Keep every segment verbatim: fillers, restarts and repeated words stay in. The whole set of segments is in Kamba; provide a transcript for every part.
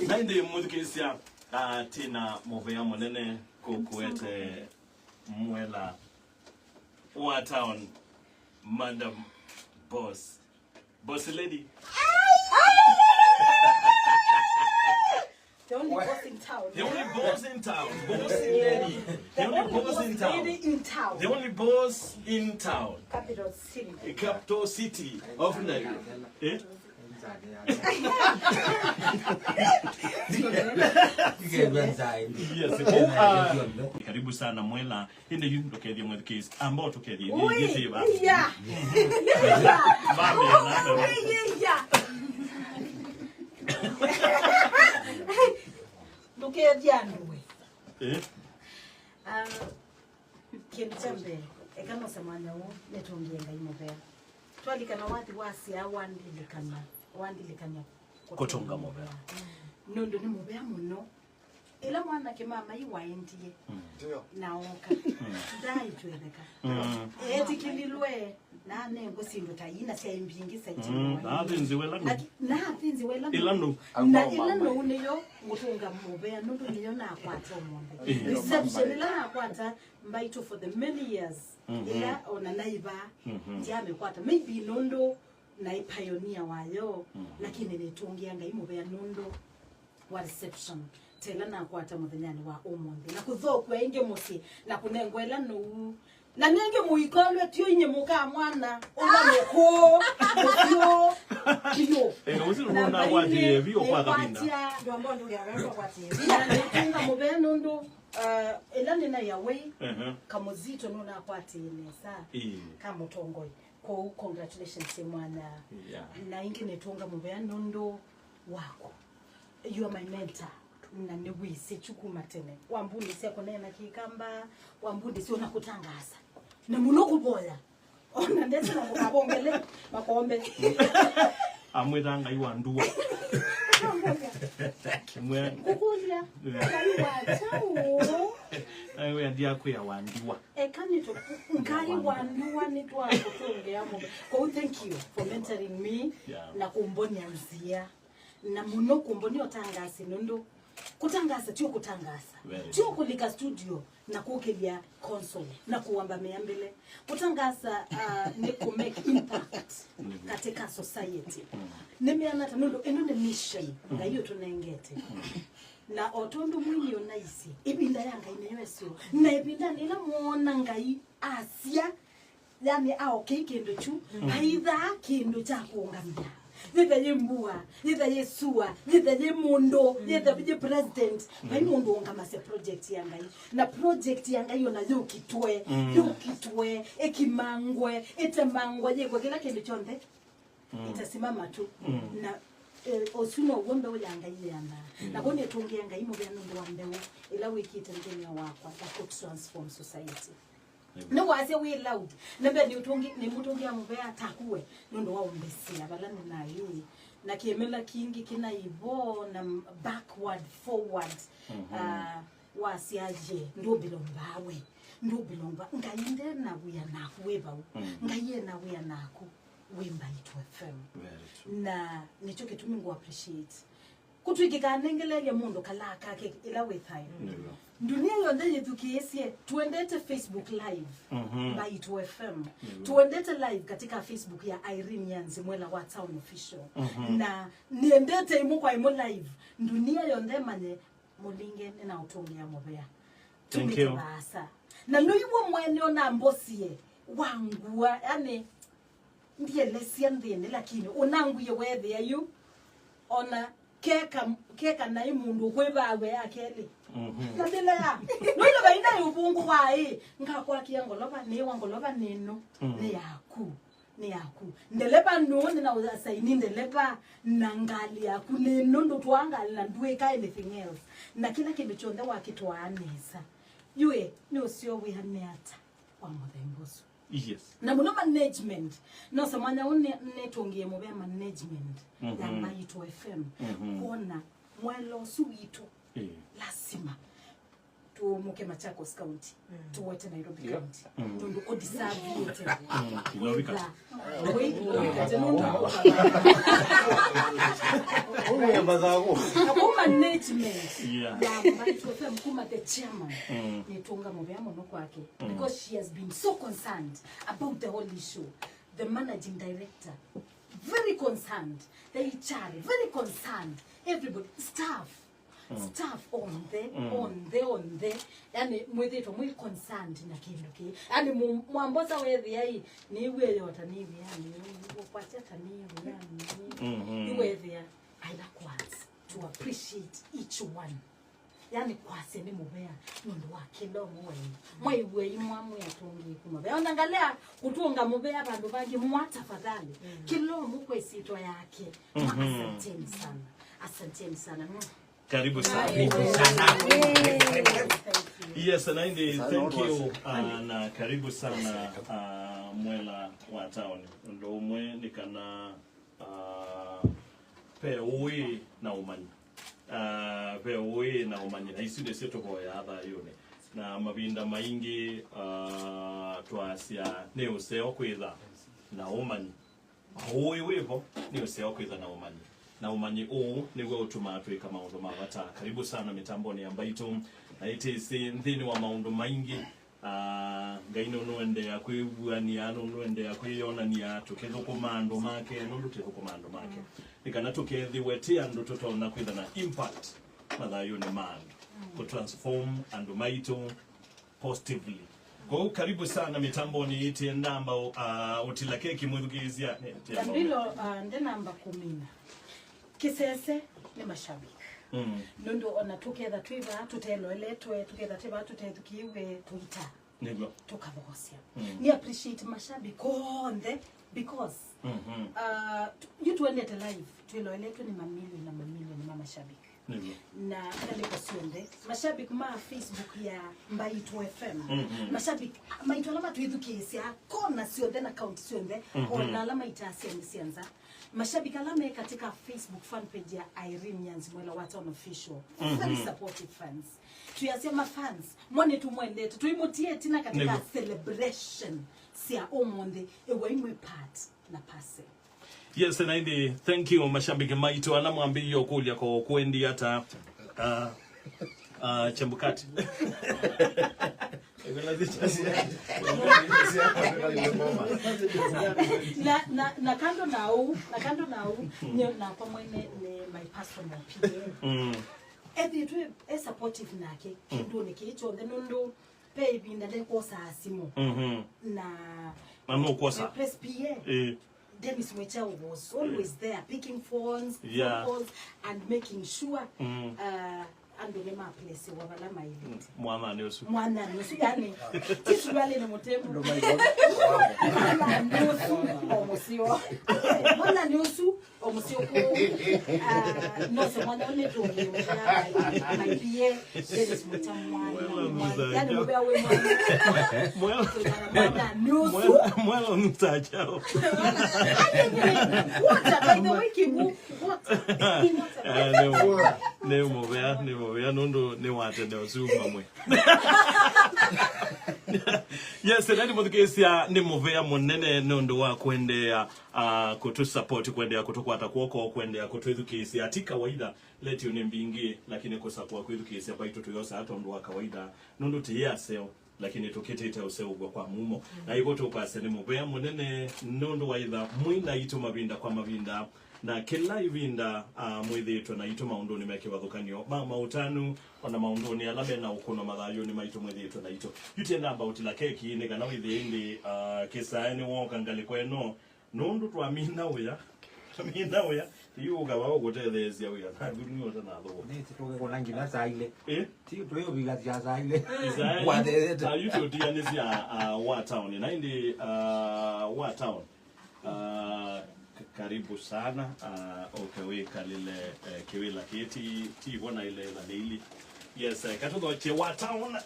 Na ĩndĩ mũthikĩĩsya, ah, twĩ na mũvea mũnene kũkũete mwela wa town, Madam Boss. Boss lady. The only boss in town. The only boss in town. Boss lady. The only boss in town. The only boss in town. Capital city. The capital city of Nairobi. Eh? Yes. Oh, uh, karibu sana mwela. Ĩndĩ yu ndũkethye mwĩthukĩĩsya. Amba ũtũkethye. Ui, ĩthĩva. Iya. Iya. Ui, iya. Ndũkethye andũ we. Eh? Ah, kĩndũ kya mbee, eka nose mwanya ũũ, nĩtũngĩe Ngai mũvea. Twalikana wathi wasya wandilikana, wandilikana kũtũnga mũvea. Nũndũ nĩ mũvea mũno. Ĩla mwanake mamai waendie, mm, na ooka, mm, ndaaitwetheka. Mm. Eetĩkĩlilwe na anengwe syĩndũ ta ii na syaĩ mbingĩ saiti. Mm. Na athĩnzĩwe ĩla nũu. Na athĩnzĩwe ĩla nũu. Ĩla nũu. Na ĩla nũu nĩyo ngũtũnga mũvea, nũndũ nĩyo nakwata ũmũnthĩ. Eh. Reception ĩla nakwata mbaitũ for the many years, mm-hmm, ĩla ona naĩ vaa, mm-hmm, ndyamĩkwata. Maybe nũndũ naĩ pioneer wayo, mm-hmm, lakini nĩtũngĩa Ngai mũvea nũndũ wa reception ta ĩla nakwata mũthenyanĩ wa ũmũnthĩ, na kũthokw'a ĩngĩ mũsyĩ, na kũnengwa ĩla nũu. Na nĩngĩ mũikolwe tio inye mũka mwana ũla mũkũũ, mũsyũ, biũ. Eka ũsu nũndũ nakwatĩe vi ũkwa kavinda. Nĩkwatya, ndwamba ũndũ ũngĩ, ndwamba ũkwatĩe vi. Na nĩtũnga mũvea nũndũ, uh, ĩla nĩnaĩ away, ehe, kamũzito nũnakwatĩe nesa, ĩĩ, ka mũtongoi. Kwoou, congratulations, mwana. Yeah. Na ĩngĩ nĩtũnga mũvea nũndũ waku. You are my mentor. Na nĩwĩsĩ kyu kuma tene. Wambundĩsya kũneena Kĩkamba, wambundĩsya ona kũtangaasa. Na mũno kũvoya. Ona ndesĩ na mũkavongele makombe. Amwĩta Ngai wa ndua. Mwe- Ngũkũlya, yeah, Ngai wa kyaũ? Ngai wa ndia kwĩa wa ndua. Eka nĩtũ-, Ngai wa ndua nĩtwakũtũngĩa mũno. Kwoou, thank you for mentoring me, yeah, na kũmbonia nzĩa. Na mũno kũmbonia ũtangaasi nũndũ kũtangaasa tio kũtangaasa. Very true. Tio kũlika studio na kũkĩlya console na kũamba mĩambĩle. Kũtangaasa, uh, nĩ kũ make impact, mm, katika society. Mm. Nĩmeana ata nũndũ ĩno nĩ mission, mm, Ngai ũtũnengete. Mm. Na o tondũ mwini ũnaisye, ĩvinda ya Ngai nĩyo ĩseo. Na ĩvindanĩ ĩla mwoona Ngai asya, yani, aokei kĩndũ kyu, mm, aithaa kĩndũ kya kũũngamya. Yĩthe yĩ mbua, yĩthe yĩ sua, yĩthe yĩ mũndũ, mm, yĩthe yĩ president. Mm. Vai mũndũ ũũngamasya project ya Ngai. Na project ya Ngai ona yũkitwe, mm, yũkitwe, ĩkimangwe, ĩtemangwe, yĩkwe kĩla kĩndũ kyonthe. Mm. Itasimama tu. Mm. Na, eh, ũsu now'o mbeũ ya Ngai yĩanaa. Mm. Na kwoou nĩtũngĩa Ngai mũvea nũndũ wa mbeũ ĩla wĩkĩte nthĩnĩ wakwa ya kũ transform society. Amen. Nĩwasya wĩ loud. Na mbee nĩũtũngi-, nĩmũtũngĩa mũvea taku we nũndũ wa ũmbĩsĩa vala nĩnaĩ. Na kĩmela kingĩ kĩnaĩ vo na m-, backward, forward. Mhm. Ah, wasya ye, ndũmbĩlomba we. Ndũmbĩlomba. Ngai nde na wĩa naku wĩ vau. Mm. Ngai e na wĩa naku wĩ Mbaitũ F M. Very true. Na nĩkyo kĩtumi ngũ appreciate. Kũtw'ĩkĩkaa nengelelya mũndũ kalaa kake ĩla wĩ thayũ. Nĩw'o. Ndunia yonthe yĩthukĩĩsye, tuendete Facebook Live, mhm, Mbaitũ F M. Nĩw'o. Tuendete live katika Facebook ya Irene Nyanzi, Mwela wa Town Official. Mhm. Na niendete ĩmwe kwa ĩmwe live. Ndunia yonthe manye mũlinge nĩnaũtũngĩa mũvea. Thank you. Tumĩke vaasa. Na nũiw'a mwene ona mbosie wa ngua, yani, ndielesya nthĩnĩ, lakini ũnanguie weethĩa yu, ona keka, keka naĩ mũndũ ũkwĩvaa we ya kelĩ. Mhm. Na ndĩlea, nũndũ vaina ĩ ũvũngũ wa ĩ, ngakwakia ngolova, nĩwa ngolova nĩno, mhm, nĩ yaku, nĩ yaku. Ndeleva nũũ nĩ na ũsaini ndeleva na ngalĩ yaku nĩ nũndũ twaa ngalĩ na ndwĩka anything else. Na kĩla kĩndũ kyonthe wakĩtwaa nesa. Yũĩ, nĩ ũseo wĩane ata wa mũthemba ũsu? Yes. Na mũno management. Nose mwanya ũũ nĩ, nĩtũngĩe mũvea management ya, mhm, Mbaitũ F M. Mhm. Kwona mwelo ũsu witũ, eh, lasima tu Mũke Machakos County, tũwete Nairobi County. Tondũ ũdeserve-ĩte. Nairobi County. Wĩkate nũndũ na kuma management ya Mbaitũ F M, kuma the chairman, nĩtũnga mũvea mũno kwake, because she has been so concerned about the whole issue. The managing director, very concerned. The H R, very concerned. Everybody, staff, staff onthe, onthe, onthe. Yani, mwĩthĩtwe mwĩ concerned na kĩndũ kĩĩ. Yani, mu-, mwambosa wethĩa ĩ, nĩw'e yota nĩ wĩanĩ, ũkwatya ta nĩ wĩanĩ. Nĩwethĩa, I like words to appreciate each one. Yani, kwasya nĩ mũvea nũndũ wa kĩla ũmwe wenyu. Mwaĩw'e imwamwĩa tũngĩĩkuma ve. Ona ngalea kũtũnga mũvea vandũ vangĩ, mwa tafadhali. Kĩla ũmwe kwa ĩsyĩtwa yake. Mwa, asanteni sana. Asanteni sana. Mwah. Karibu sana. Karibu sana. Yes, and I thank you, uh, na karibu sana, uh, Mwela wa Town. Ũndũ ũmwe nĩ kana, uh, ve ũĩ na ũmanyi. Uh, ve ũĩ na ũmanyi, na isu nĩsyo tũvoyaa thayũnĩ. Na mavinda maingĩ, uh, twasya nĩ ũseo kwĩtha na ũmanyi. Ũĩ wĩvo nĩ ũseo kwĩtha na ũmanyi, na ũmanyi ũũ nĩw'o ũtumaa twĩka maũndũ ma vata. Karibu sana mĩtambonĩ ya Mbaitũ, na ĩtĩsĩ nthĩnĩ wa maũndũ maingĩ, ah, Ngai nũnũendeea kwĩw'anĩa, nũnũendeea kwĩyonany'a, tũkĩthũkũma andũ make, nũndũ twĩthũkũma andũ make. Nĩ kana tũkethĩwe tĩ andũ tũtonya kwĩtha na impact mathayũnĩ ma andũ, kũ transform andũ maitũ, positively. Kwoou karibu sana mĩtambonĩ ĩtĩ ndamba, uh, ũtila keki mwĩthukĩĩsya. Ndambilo, uh, ndenamba kũmina. Kĩsese nĩ mashabiki. Mm. Nũndũ ona tũketha twĩ vaa, tũteloeletwe, tũketha twĩ vaa, tũtethukĩĩwe, tũita. Nĩw'o. Tũkavokosya. Mm. Nĩ appreciate mashabiki onthe because, uh, tu-, yu tũendete live, twĩloeletwe nĩ mamilioni na mamilioni ma mashabiki. Nĩw'o. Na ngalĩko syonthe, mashabiki ma Facebook ya Mbaitũ F M, mashabiki maitũ ala matwĩthukĩĩsya kona syonthe na kaunti syonthe, ona ala maitaa syainĩ sya nza, mashabiki ala me katika Facebook fan page ya Irene Nyanzi Mwela wa Town Official, very supportive fans. Twĩasya ma fans, mwa nĩtũmwendete, tũimũtie ĩtina katika celebration sya ũmũnthĩ, ĩwai mwĩ part na parcel. Yes, na ĩndĩ, thank you, mashabiki maitũ, ala mwambĩĩie ũkũlya ko kwendi ata, uh, uh, Chebukati. Na, na, na kando na ũu, na kando na ũu, nye nakwa mwene nĩ my personal P A. Mm. Ethĩtwe e supportive nake, kĩndũnĩ kĩĩ kyonthe, nũndũ ve ĩvinda ndekwosaa simũ. Mhm. Na, na nũkwosa. My press P A. Eh. Dennis Mwechao was always there picking phones, phone calls, and making sure, uh, andũ nĩmaplesiwa vala maĩlĩte. Mwananĩ ũsu. Mwananĩ ũsu, yani, ti surualĩ nĩ mũtemu. Mwananĩ ũsu, o mũseo. Mwananĩ ũsu, o mũseo kũu. Ah, no se mwana ũnĩ tũngĩũkĩa, my P A, Dennis Mwechao mwana, mwana. Yani, mũvea wĩ mwana. Mwana, mwana, nĩ ũsu. Mwana, mwana, mwana. What? By the way, Kibu, what? Ah, nĩ mũ-, nĩ mũvea, nĩ mũvea, nũndũ nĩ wa tene ũsu mamwe. Yes, nani mũthukĩĩsya, nĩ mũvea mũnene nũndũ wa kũendeea, ah, kũtũ support, kũendeea kũtũkwata kw'oko, kũendeea kũtwĩthukĩĩsya. Ti kawaida, letio nĩ mbingĩ, lakini kũsakũa kwĩthukĩĩsya kwaitũ tũyosaa tondũ wa kawaida, nũndũ tĩ aseo. Lakini tũkĩtĩte ũseũvw'a kwa mumo. Na ĩvo tũkwasya nĩ mũvea mũnene nũndũ wa ĩtha mwĩ naitũ mavinda kwa mavinda, na kĩla ĩvinda, ah, mwĩthĩĩtwe naitũ maũndũnĩ me kĩvathũkany'o ma maũtanu, o na maũndũnĩ ala me na ũkũno mathayũnĩ maitũ mwĩthĩĩtwe naitũ. Yu tienda amba ũtila keki nĩ kana wĩthĩe ĩndĩ, ah, kĩsae nĩwooka ngalĩko ĩno, nũndũ twamina wĩa, twamina wĩa, yu ũkava ũkũtetheesya wĩa, na athuri nĩ ũtanathũkũma. Nĩsĩ tũkĩkũna nginya saa ilĩ. Eh? Ti tũyũvilasya saa ilĩ. Isaeli, wathethete. Ah, yu tũtianĩsya, ah, wa town. Na ĩndĩ, ah, wa town. Ah, k-, karibu sana. Ah, ũke wĩkalĩle, eh, kĩwĩla kĩĩ ti, ti vo naĩle na nĩ ili. Yes, eh, katũthokye wa town.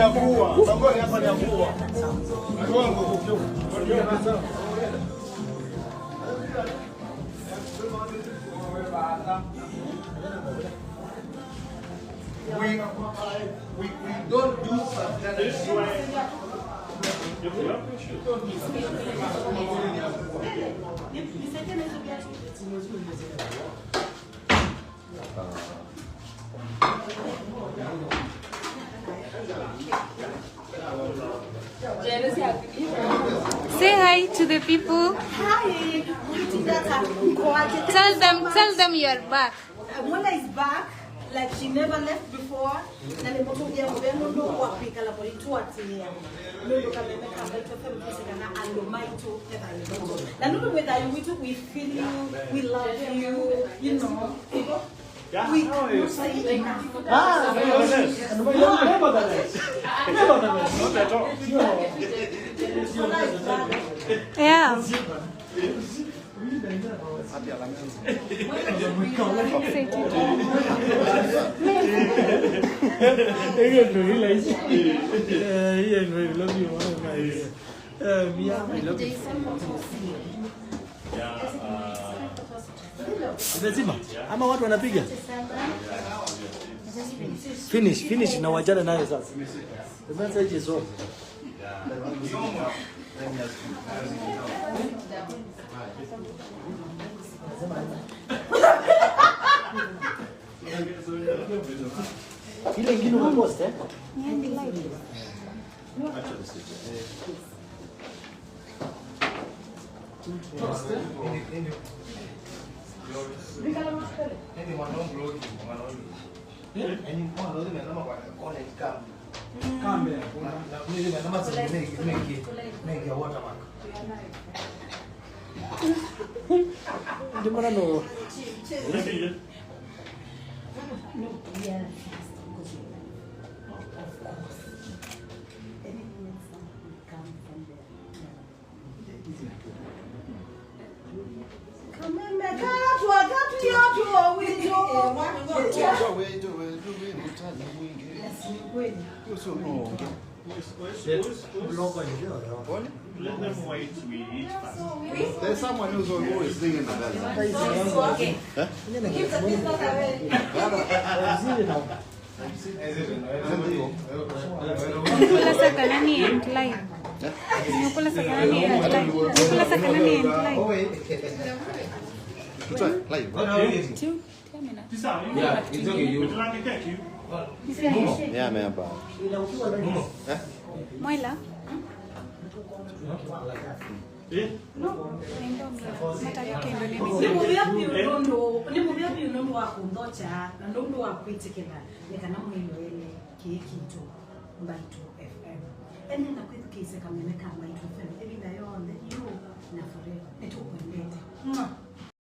Ya kuua. Songoni hapa ni ya kuua. We, we, we don't do satanic things. Say hi to the people. Hi. Tell them, tell them you are back. Mwana is back, like she never left before. Na nĩ mũtũngĩa mũvea nũndũ wa kwĩkala mũitũatĩĩa. Nũndũ kameme ka Mbaitu F M tũsĩ kana andũ maitũ me thayũ witũ. Na nũndũ wĩ thayũ witũ, we feel you, we love you, you know. We cannot say enough. Ah, yes. And we don't remember that. Remember that. Not at all. Yeah. Hiyo ndio ile. Eh, hiyo ndio ile. Eh, mia. Imezima? Ama watu wanapiga? Finish, finish na wachana nayo sasa. The message is off. Ile ingine umepost, eh? Ndimana no. Kameme katwa katwio tuo witũ. Witũ, witũ, witũ, wĩ mũtani mwingĩ. Yes, ni kweli. Ũcio no ũngĩ. Let them wait, we eat first. There's someone who's always singing the bell. Okay. Huh? Nũkũlasya kana nĩ end line. Nũkũlasya kana nĩ end line. Nũkũlasya kana nĩ end line. Two, ten minutes. Yeah, it's okay. You. Yeah, member. Mwaila? Nĩmũvea vyũ nũndũ, nĩmũvea vyũ nũndũ wa kũnthokya na nũndũ wa kwĩtĩkĩla nĩ kana mwĩloele kĩĩ kitũ Mbaitu F M. Ene na kwĩthukĩĩsya kameme ka Mbaitu F M ĩvinda yonthe, yu na forever. Nĩtũkwendete. Mwah.